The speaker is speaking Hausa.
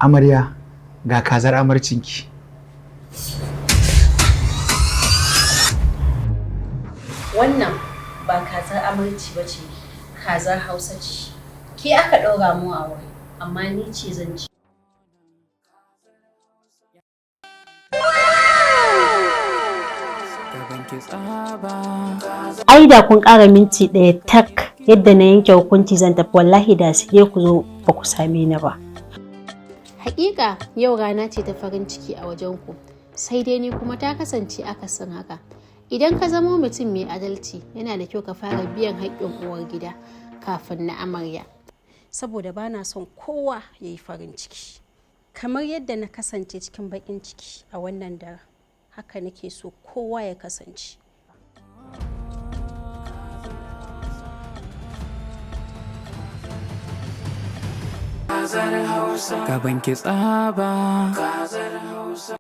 Amarya, ga kazar amarcinki. Wannan ba kazar amarci ba ce, kazar Hausa ce. Ke aka ɗaura mu a wuri, amma ni ce zan ci. Ai da kun ƙara minti ɗaya tak yadda na yanke hukunci zan tafi, wallahi da sai ku zo ba ku same ni ba. Hakika yau rana ce ta farin ciki a wajen ku, sai dai ni kuma ta kasance akasin haka. Idan ka zamo mutum mai adalci, yana da kyau ka fara biyan haƙƙin uwar gida kafin na amarya. Saboda ba na son kowa ya yi farin ciki. Kamar yadda na kasance cikin baƙin ciki a wannan daren, haka nake so kowa ya kasance. Gaban ki tsaba. Kazar Hausa.